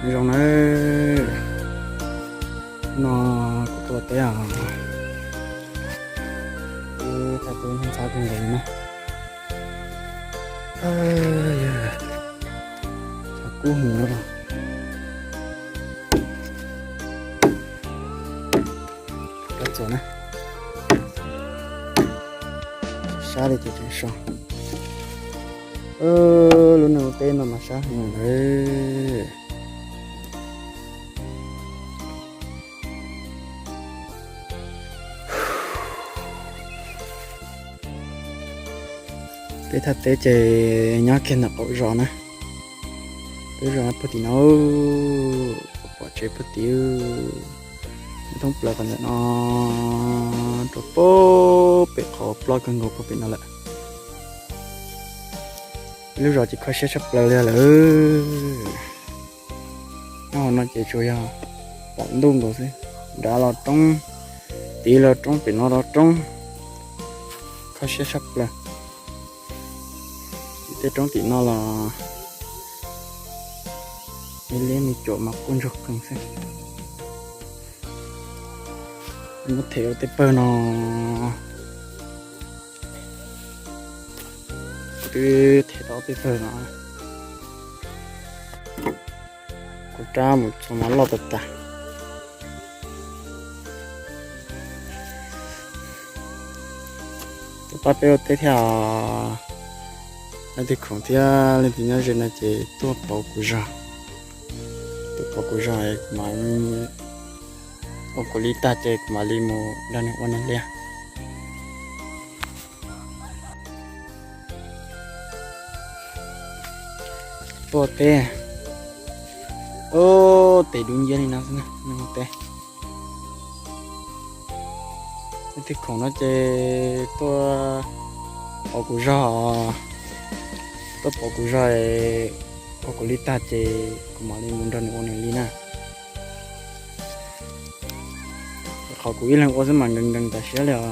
Nyob zoo nawb, no kuv tuaj teb os. Tab tom ntxhab kawg nkaus li na. Tshav kub heev na. Kab txuas na, sab li ces tseem so. Lub neej ua teb no mas sab heev lawm. Peb thaj teb ces nyob kiag ntawm qaum zos na. Peb zos puag tim no, pom tsev puag tim, thoob plaws qhov ntawm no rau puag pem qhov ploj kawg nkaus puag pem no lawm. Peb lub zos ces kho siab tshaj plaws li lawm. Nyob hauv no ces tsuas yog pom ntuj nkaus xwb, nrad los roob, tid los roob, pem no los roob, kho siab tshaj plaws. Tim tej roob tim no los me liab me cuam mas quaj ntsuag qees xwb. Muab them ua tej pawg no, twb them tau tej pawg no. Kuv rab mus txog mas loj tas tas. Tuaj pab peb ua teb thiab os. Leej twg khoom thiab leej twg nyob ze no ces tuaj pauv kuv zog. Tuaj pauv kuv zog, kuv mam ua kuv li tag ces kuv mam li mus nrog nws ua nws liaj. Tuaj teb, ub, tes dub nciab li no xwb na, neeg ua teb. Leej twg khoom no ces tuaj pauv kuv zog, tuaj pauv kuv zog, ua kuv li tag ces kuv mam li mus nrog nws ua nws li na. Qhov kuv ib leeg ua xwb mas nkees nkees tas siab li os.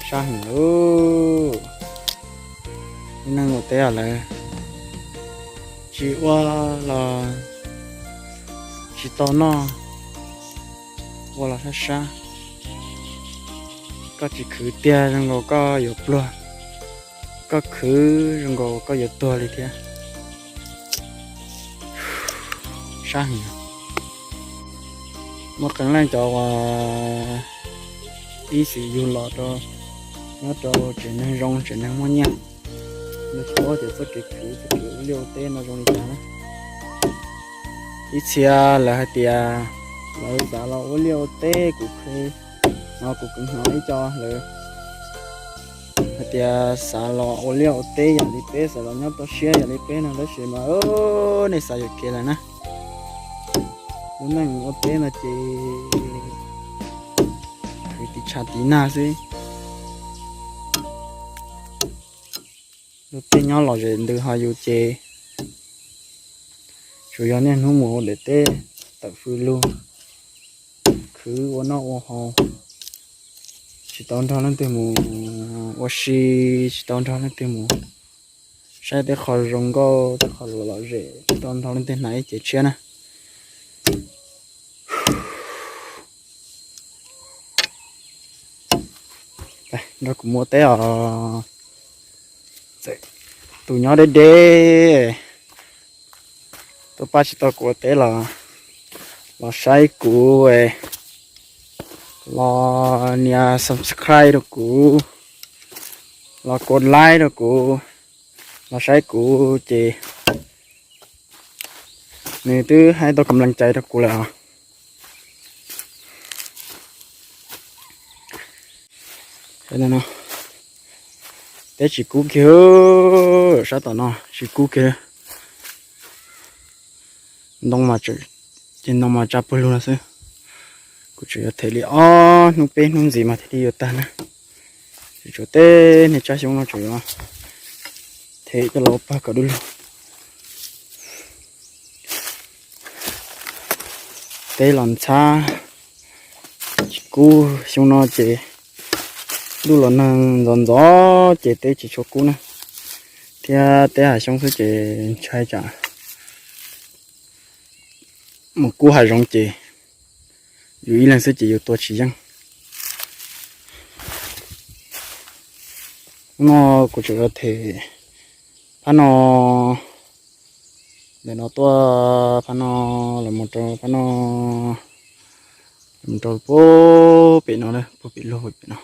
Sab heev lauj. Lub neej ua teb os lawv, tsis ua los tsis tau noj, ua los sab sab. Koj tsis khwv tiag zoo nkaus koj yuav pluag, koj khwv zoo nkaus koj yuav tuag li thiab. Sab heev. Muaj qee leej cov uas ib txwm yug los rau, nyob rau tsev neeg zoo tsev neeg muaj nyiaj, nws tsis paub tias txoj kev khwv txoj kev ua liaj ua teb no zoo li cas na. Ib txhia lawv hais tias lawv xav los ua liaj ua teb, kuv, no kuv kwv hnov ib co lawv hais tias xav los ua liaj ua teb yam li peb, xav los nyob toj siab yam li peb no tab sis mas nej xav yuam kev lawm na. Lub neej ua teb no ces khwv tiv tshav tiv nag xwb. Lub teb nyob lom zem ntws ho yus ces tsuas yog niaj hnub mus ua daim teb tawm fws lug, khwv ua noj ua haus, tsis tau nrog leej twg mus ua si, tsis tau nrog leej twg mus saib tej qho zoo nkauj tej qho lom zem, tsis tau nrog leej twg hnav ib cev tshiab na. Nrog kuv mus ua teb os. Txawm tus nyob deb deb, tuaj pab tsis tau kuv ua teb los, los saib kuv, los nias subscribe rau kuv, los kos like rau kuv, los saib kuv ces nws twb hais tau kam lees cai rau kuv lawm os. Teb tsis kub kiag, sab tom no tsis kub kiag. Ntoo mas, ces ntoo mas tsa puag lug no xwb. Kuv tseem yuav them li ob hnub peb hnub ntxiv mas thiaj li yuav tag na. Tseem tshuav tej niag tsab xyoob no tseem yuav them coj los ua pawg kom dub lug. Teb los ntxhab, Kub xyoo no ces ntuj los nag ntxov ntxov ces teb tsis tshua kub na, thiab teb hav xyoob xwb ces ntshai tsam mus kub hav zoov ces yus ib leeg xwb ces yus tua tsis yeej. Hnub no kuv tseem yuav them phab no, ntawm no tuaj phab no, los mus rau phab no, los mus rau puag pem no, puag pem lug pem no.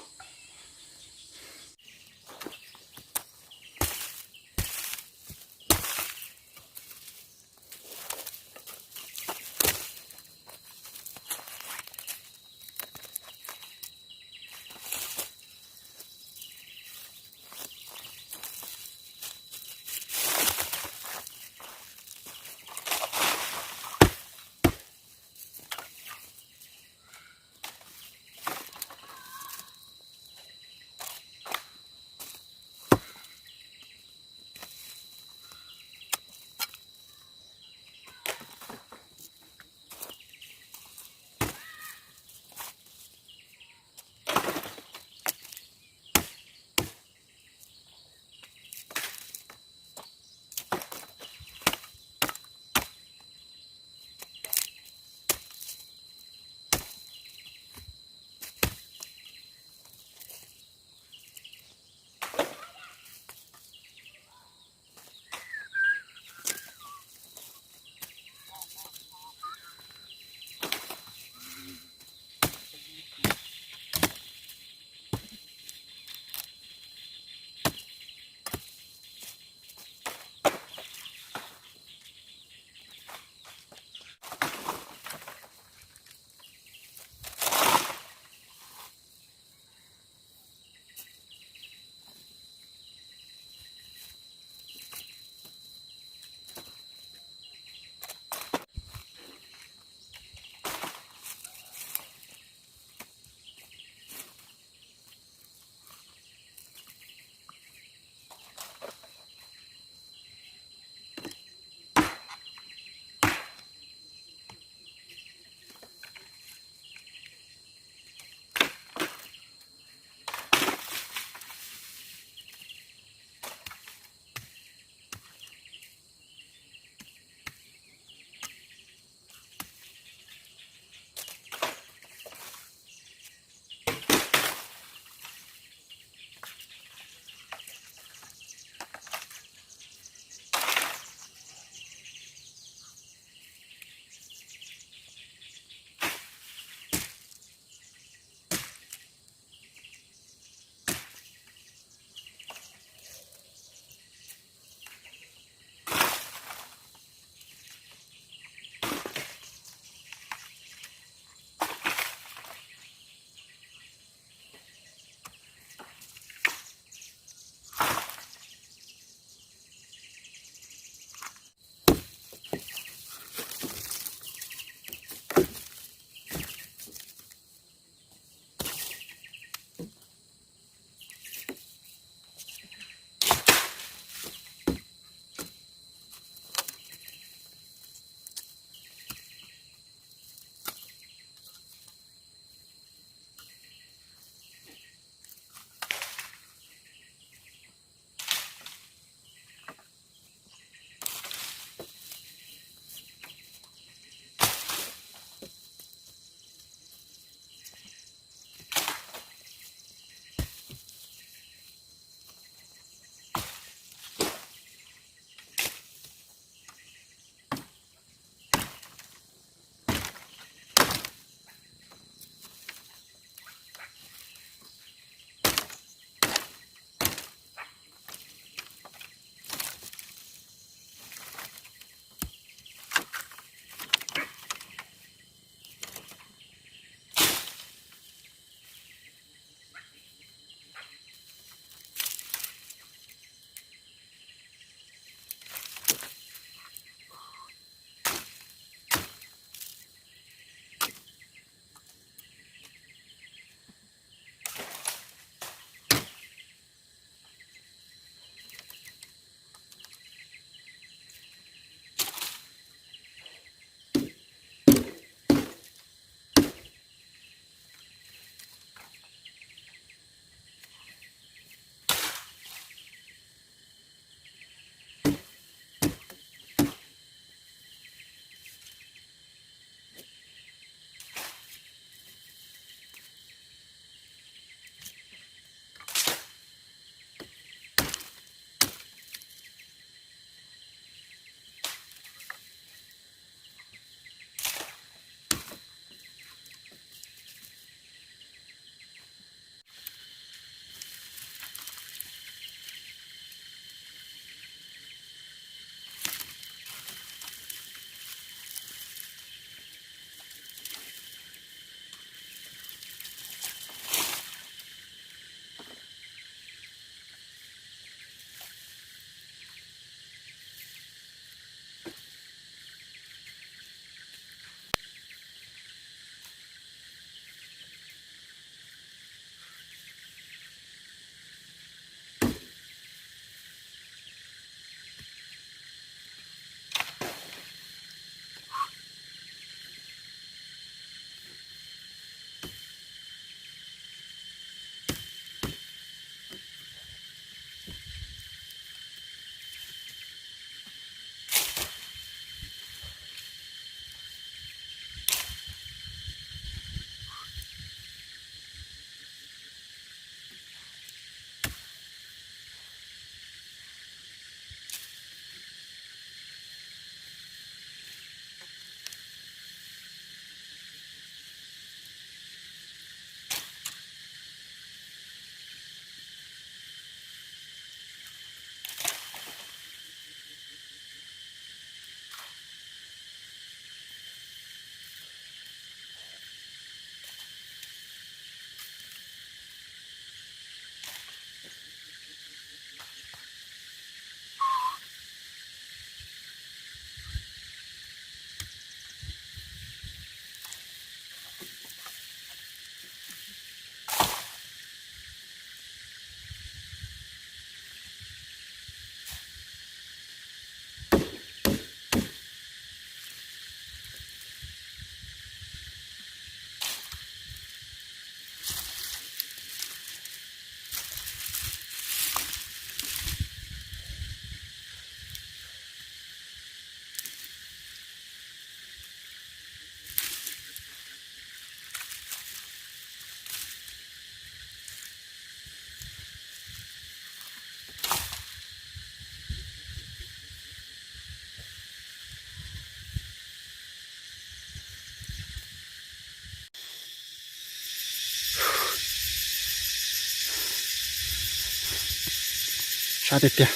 Tiag tiag.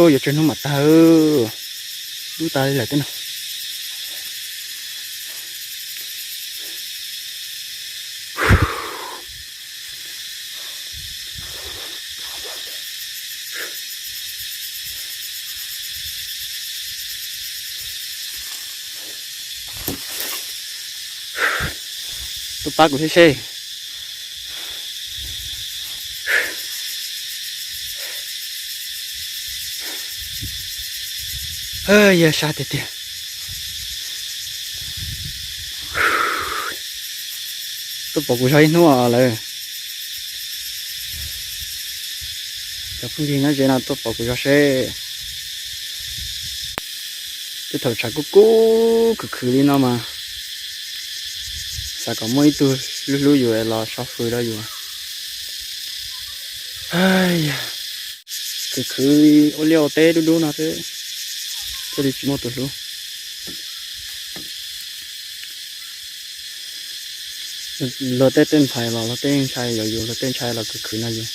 Yuav tsawg hnub mam tag, dub tas li lawm tej no. Tuaj pab kuv thiab seb. Yog sab tiag tiag. Tuaj pom kuv zog ib hnub lawm. Cov phooj ywg nyob ze no tuaj pom kuv zog seb. Tej thaum tshav kub kub khwv khwv li no mas xav kom muaj ib tug hlub hlub yus los so fws rau yus. Khwv khwv ua liaj ua teb dub dub no thiaj li tsis muaj tus hlub. Luag tej tej ntxhais los luag tej yeej ntshai yuav yus, luag tej ntshai los khwv khwv no yus.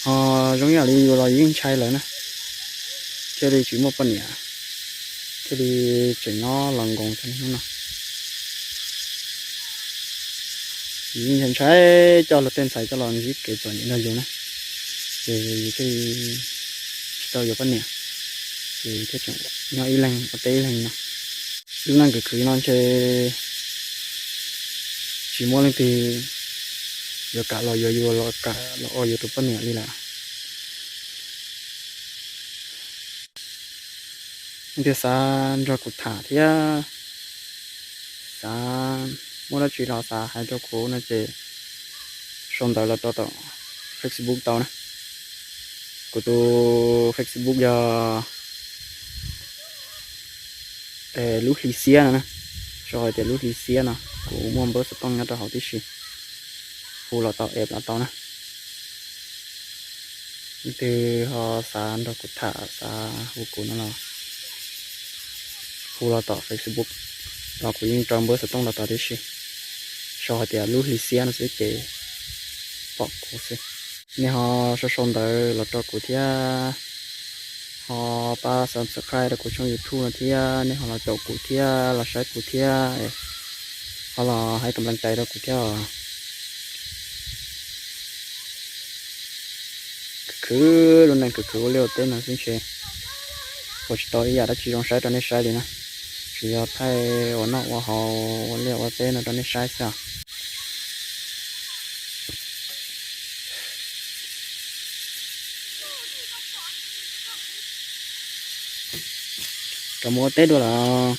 Ho zoo ib yam li yus los yeej ntshai lawm na, thiaj li tsis muaj poj niam, thiaj li tseem nyob los nkoos txog niaj hnub no. Yus yeej ntshai ntshai coj luag tej ntxhais coj los ntsib kev txom nyem nrog yus na, ces yus thiaj li tsis tau yuav poj niam, ces thiaj tseem nyob ib leeg ua teb ib leeg no. Lub neej khwv khwv no ntshe tsis muaj leej twg yuav kam los yuav yus los kam los ua yus tus poj niam li lawm. Leej twg xav nrog kuv tham thiab xav muaj dab tsi los xav hais rau kuv no ces sau ntawv los rau tom Facebook tau na. Kuv tus Facebook yog Lub Hli Xiab no na, sau hais tias Lub Hli Xiab no, kuv muaj npawb xov tooj nyob rau hauv tib si, hu los tau, add los tau na. Leej twg ho xav nrog kuv tham xav hu kuv no los hu los tom Facebook, los kuv yeej rau npawb xov tooj los tau tib si. Sau hais tias Lub Hli Xiab no xwb ces pom kuv xwb. Nej ho sau sau ntawv los rau kuv thiab, ho pab subscribe rau kuv tshooj YouTube no thiab, nej ho los caum kuv thiab los saib kuv thiab, ho los hais kam leej cai rau kuv thiab os. Khwv khwv, lub neej khwv khwv ua liaj ua teb no xwb ntshe ua tsis tau ib yam dab tsi zoo saib rau nej saib li na. Tsuas yog thaij ua noj ua haus ua liaj ua teb no rau nej saib xwb os. Rov mus ua teb dua lawm.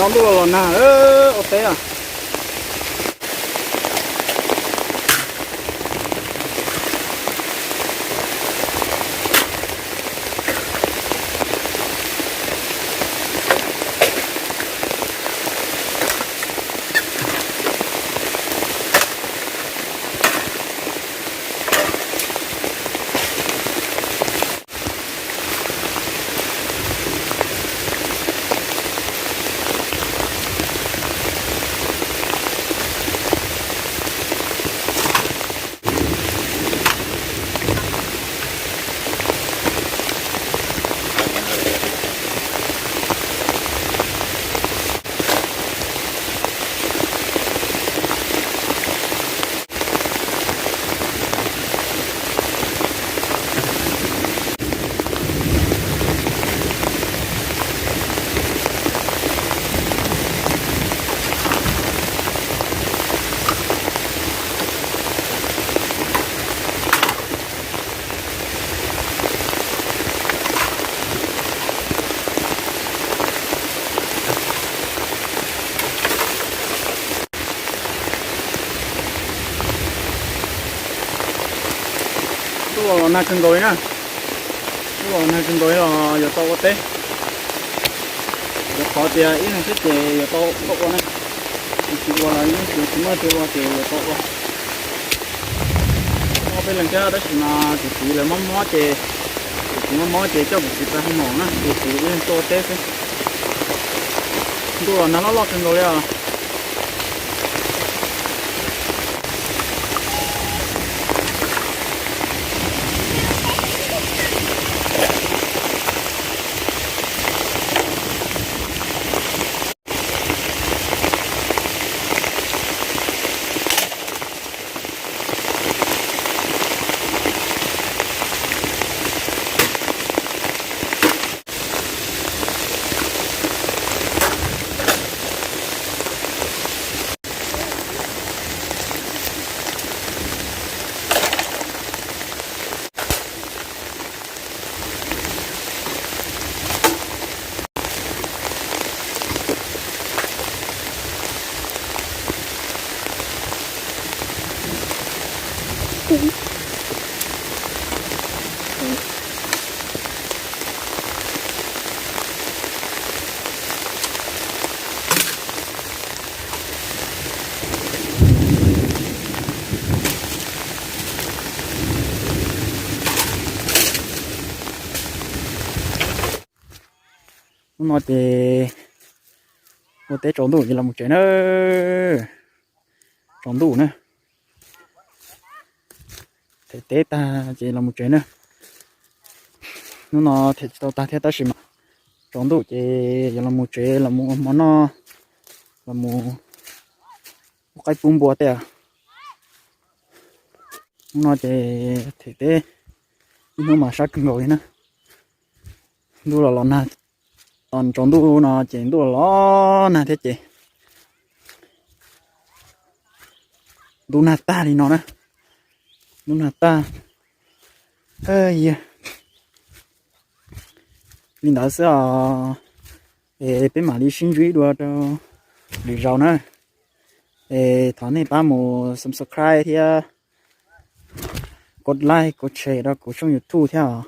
Tsaus ntuj los los nag, ua teb os. Ntuj los los nag kawg nkaus li na. Ntuj los nag kawg nkaus li los yuav tau ua teb. Yuav qhov tias ib leeg xwb ces yuav tau ua na. Tsis ua los yeej tsis muaj tiag ua ces yuav tau ua. Ob peb leeg thiab tab sis mas tus txiv lawv mob mob ces, tus txiv mob mob ces coj tus txiv pais hoo maum na, ces tus txiv ib leeg tuaj ua teb xwb. Ntuj los nag loj loj kawg nkaus li os. Hnub no ces ua teb tsaus ntuj ces los mus tsev na. Tsaus ntuj na. Them teb tag ces los mus tsev na. Hnub no them tsis tau tag thiab tab sis mas tsaus ntuj ces yuav los mus tsev los mus ua hmo noj, los mus ua qaib pub npua tej. Hnub no ces them teb ib hnub mas sab kawg nkaus li na. Ntuj los los nag, tsaus ntuj no ces ntuj los los nag thiab ces ntuj nag tag li no na. Ntuj nag tag. Li ntawd xwb os. Es peb mam li sib ntsib dua rau lwm zaus na. Es thov nej pab mus subscribe thiab kos like kos share rau kuv tshooj YouTube thiab os.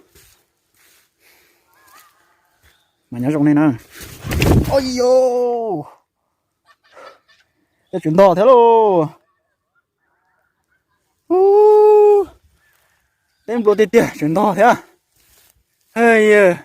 Mas nyob zoo nej na. Oj yos, tseem ntog thiab lauj. Teb nplua tiag tiag, tseem ntog thiab. Hais,